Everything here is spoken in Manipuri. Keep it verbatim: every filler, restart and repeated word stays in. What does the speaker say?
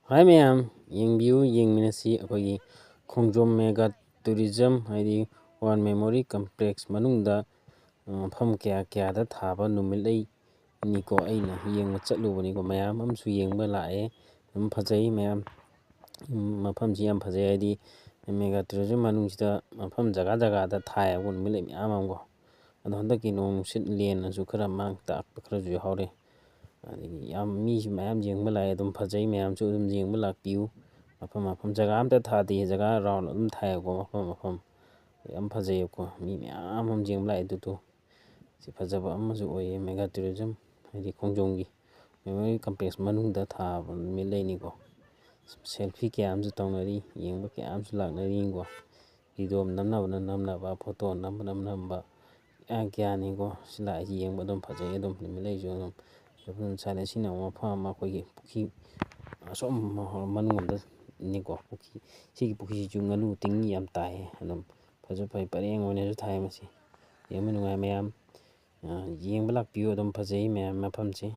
ꯍꯥꯏ ꯃꯌꯥꯝ, ꯌꯦꯡꯕꯤꯌꯨ, ꯌꯦꯡꯃꯤꯟꯅꯁꯤ꯫ ꯑꯩꯈꯣꯏꯒꯤ ꯈꯣꯡꯖꯣꯝ mega tourism, ꯍꯥꯏꯗꯤ War Memorial Complex ꯃꯅꯨꯡꯗ, ꯑ, ꯃꯐꯝ ꯀꯌꯥ ꯀꯌꯥꯗ ꯊꯥꯕ ꯅꯨꯃꯤꯠ ꯂꯩꯅꯤꯀꯣ꯫ ꯑꯩꯅ ꯌꯦꯡꯕ ꯆꯠꯂꯨꯕꯅꯤꯀꯣ꯫ ꯃꯌꯥꯝ ꯑꯃꯁꯨ ꯌꯦꯡꯕ ꯂꯥꯛꯑꯦ꯫ ꯑꯗꯨꯝ ꯐꯖꯩ ꯃꯌꯥꯝ꯫ ꯎꯝ, ꯃꯐꯝꯁꯤ ꯌꯥꯝ ꯐꯖꯩ꯫ ꯍꯥꯏꯗꯤ mega tourism ꯃꯅꯨꯡꯁꯤꯗ ꯃꯐꯝ ꯖꯒꯥ ꯖꯒꯥꯗ ꯊꯥꯏꯌꯦꯕꯀꯣ, ꯅꯨꯃꯤꯠ ꯂꯩ ꯃꯌꯥꯝ ꯑꯃꯀꯣ꯫ ꯑꯗꯣ ꯍꯟꯗꯛꯀꯤ ꯅꯣꯡ ꯅꯨꯡꯁꯤꯠ ꯂꯦꯟꯅꯁꯨ ꯈꯔ ꯃꯥꯡ ꯇꯥꯛꯄ ꯈꯔꯁꯨ ꯌꯥꯎꯔꯦ꯫ ꯑꯗꯒꯤ ꯌꯥꯝ ꯃꯤꯁꯨ ꯃꯌꯥꯝ ꯌꯦꯡꯕ ꯂꯥꯛꯑꯦ꯫ ꯑꯗꯨꯝ ꯐꯖꯩ, ꯃꯌꯥꯝꯁꯨ ꯑꯗꯨꯝ ꯌꯦꯡꯕ ꯂꯥꯛꯄꯤꯌꯨ꯫ ꯃꯐꯝ ꯃꯐꯝ ꯖꯒꯥ ꯑꯝꯇ ꯊꯥꯗꯦ, ꯖꯒꯥ round ꯑꯗꯨꯝ ꯊꯥꯏꯌꯦꯕꯀꯣ, ꯃꯐꯝ ꯃꯐꯝ꯫ ꯌꯥꯝ ꯐꯖꯩꯌꯦꯕꯀꯣ, ꯃꯤ ꯃꯌꯥꯝ ꯑꯃ ꯌꯦꯡꯕ ꯂꯥꯛꯑꯦ ꯑꯗꯨꯗꯣ꯫ ꯁꯤ ꯐꯖꯕ ꯑꯃꯁꯨ ꯑꯣꯏꯌꯦ mega tourism, ꯍꯥꯏꯗꯤ ꯈꯣꯡꯖꯣꯝꯒꯤ Memorial Complex ꯃꯅꯨꯡꯗ ꯊꯥꯕ ꯅꯨꯃꯤꯠ ꯂꯩꯅꯤꯀꯣ꯫ Selfie ꯀꯌꯥ ꯑꯃꯁꯨ ꯇꯧꯅꯔꯤ, ꯌꯦꯡꯕ ꯀꯌꯥ ꯑꯃꯁꯨ ꯂꯥꯛꯅꯔꯤꯀꯣ꯫ Video ꯅꯝꯅꯕꯅ ꯅꯝꯅꯕ, photo ꯅꯝꯕꯅ ꯅꯝꯕ, ꯒ꯭ꯌꯥꯟ ꯒ꯭ꯌꯥꯟꯅꯤꯀꯣ꯫ ꯁꯤ ꯂꯥꯛꯏꯁꯤ ꯌꯦꯡꯕ ꯑꯗꯨꯝ ꯐꯖꯩ, ꯑꯗꯨꯝ ꯅꯨꯃꯤꯠ ꯂꯩꯁꯨ ꯑꯗꯨꯝ꯫ ꯑꯗꯨꯝ ꯁꯥꯏꯗ ꯁꯤꯅ ꯑꯃꯨꯛ ꯃꯐꯝ ꯑꯃ ꯑꯩꯈꯣꯏꯒꯤ ꯄꯨꯈ꯭ꯔꯤ ꯑꯁꯣꯝ ꯃꯅꯨꯡ ꯑꯝꯗꯅꯤꯀꯣ꯫ ꯄꯨꯈ꯭ꯔꯤ, ꯁꯤꯒꯤ ꯄꯨꯈ꯭ꯔꯤꯁꯤꯁꯨ ꯉꯥꯅꯨ ꯇꯤꯡ ꯌꯥꯝ ꯇꯥꯏꯌꯦ꯫ ꯑꯗꯨꯝ ꯐꯁꯨ ꯐꯩ, ꯄꯔꯦꯡ ꯑꯣꯏꯅꯁꯨ ꯊꯥꯏ ꯃꯁꯤ꯫ ꯌꯦꯡꯕ ꯅꯨꯡꯉꯥꯏ ꯃꯌꯥꯝ꯫ ꯑ, ꯌꯦꯡꯕ ꯂꯥꯛꯄꯤꯌꯨ, ꯑꯗꯨꯝ ꯐꯖꯩ ꯃꯌꯥꯝ ꯃꯐꯝꯁꯤ꯫